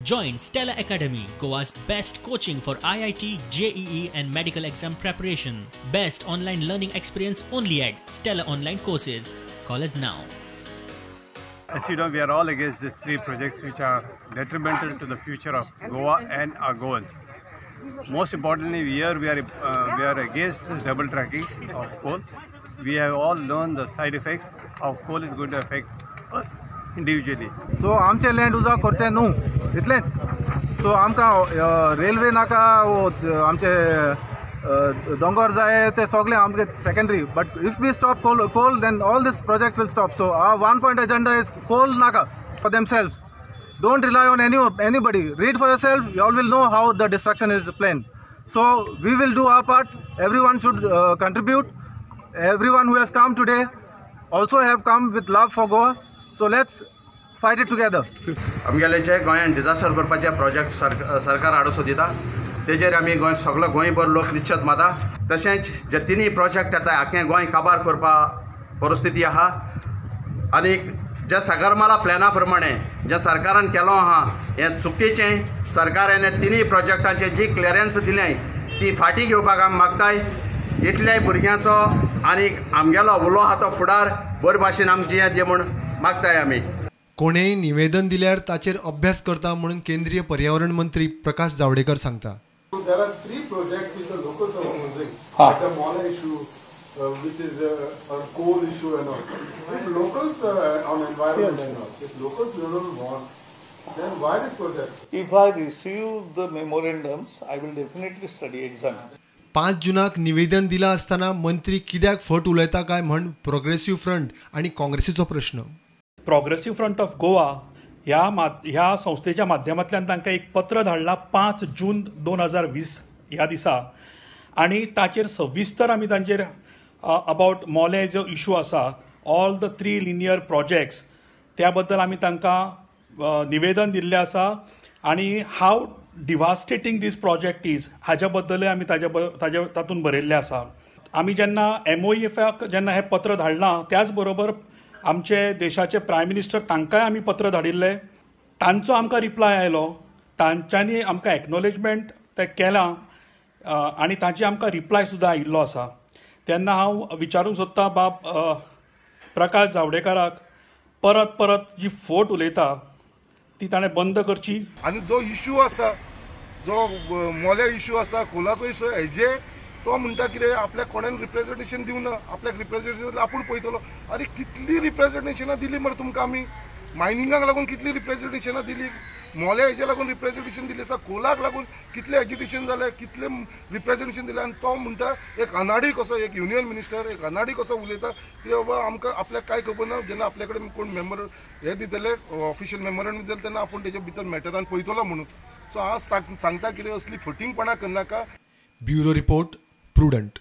Join Stella Academy, Goa's best coaching for IIT, JEE and medical exam preparation. Best online learning experience only at Stella Online Courses. Call us now. As you know, we are all against these three projects which are detrimental to the future of Goa and our Goans. Most importantly, here we are against this double tracking of coal. We have all learned the side effects of coal is going to affect us individually. So आमचे land उजा करचें न्हू इतलेंच. So आमकां railway नाका, आमचे दोंगर जाय ते सगळे आमचे secondary. But if we stop coal then all this projects will stop. So our one point agenda is coal नाका for themselves. Don't rely on anybody. Read for yourself, you all will know how the destruction is planned. So we will do our part. Everyone should contribute. Everyone who has come today also have come with love for Goa. So let's fight it together. आमगेले जे गोंयांत disaster करपाचे project सरकार हाडूंक सोदिता तेजेर आमी गोंय सगलो गोंयभर लोक निश्चत माता. तशेंच जे तिनूय प्रोजेक्ट येता आख्खें गोंय काबार करपा परिस्थिती आहा. आनी जे सागरमाला प्लॅना प्रमाणे जे सरकारान केलो आहा हें चुकीचें. सरकारान तिनूय प्रोजेक्टांचे जी क्लियरन्स दिलें ती फाटीं घेवपाक आमी मागताय. इतल्याय भुरग्यांचो आनी आमगेलो उलो आहा तो फुडार बरे भाशेन आमची जे म्हूण मागताय आमी. कोणेय निवेदन दिल्यार ताचेर अभ्यास करता म्हणून केंद्रीय पर्यावरण मंत्री प्रकाश जावडेकर सांगता. There are three projects which the locals are opposing. Like the Mola issue, which is a coal issue and all. If locals on environment and all, if locals don't want, then why this project? If I receive the memorandums, I will definitely study, examine. 5 जुनाक निवेदन दिला असताना मंत्री कित्याक फट उलयता काय म्हण progressive front आनी काँग्रेसीचो प्रश्न. प्रोग्रेसिव्ह फ्रंट ऑफ गोवा ह्या संस्थेच्या माध्यमांतल्यान तांकां एक पत्र धाडलां 5 जून 2020 ह्या दिसा आनी ताचेर सविस्तर आमी तांचेर अबावट मोले जो इशू आसा ऑल the 3 linear projects त्या बद्दल आमी तांकां निवेदन दिल्लें आसा आनी how devastating this project is हाज्या बद्दलय आमी ताजे तातूंत बरयल्लें आसा. आमी जेन्ना MOEFक जेन्ना हें पत्र धाडलां त्याच बरोबर आमचे देशाचे प्रायम मिनिस्टर तांकांय आमी पत्र धाडिल्लें. तांचो आमकां रिप्लाय आयलो, तांच्यांनी आमकां एक्नॉलेजमेंट तें केलां आनी तांची आमकां रिप्लाय सुद्दां आयिल्लो आसा. तेन्ना हांव विचारूंक सोदतां बाब प्रकाश जावडेकराक परत परत जी फोट उलयता ती ताणें बंद करची. आनी जो इशू आसा, जो मोल्या इशू आसा, कोलाचो इशू, हेजे तो म्हणटा कितें आपल्याक कोणेन रिप्रेजेंटेशन दिवना, आपल्याक रिप्रेजेंटेशन आपूण पळयतलो. आरे कितली रिप्रेजेंटेशनां दिली मरे तुमकां आमी, मायनिंगाक लागून कितली रिप्रेजेंटेशनां दिली, मोल्या हेजे लागून रिप्रेजेंटेशन दिली आसा, कोलाक लागून कितलें एजिटेशन जालें, कितलें रिप्रेजेंटेशन दिलें. आनी तो म्हणटा एक अनाडी कसो, एक युनियन मिनिस्टर एक अनाडी कसो उलयता की बाबा आमकां आपल्याक कांय खबर ना, जेन्ना आपल्या कडेन कोण मेंबर हे दितले ऑफिशियल मेमोरंडम दितले तेन्ना आपूण तेजे भितर मॅटरान पळयतलो म्हणून. सो हांव सांगता कितें असली फटींगपणां करनाका. Bureau report, Prudent.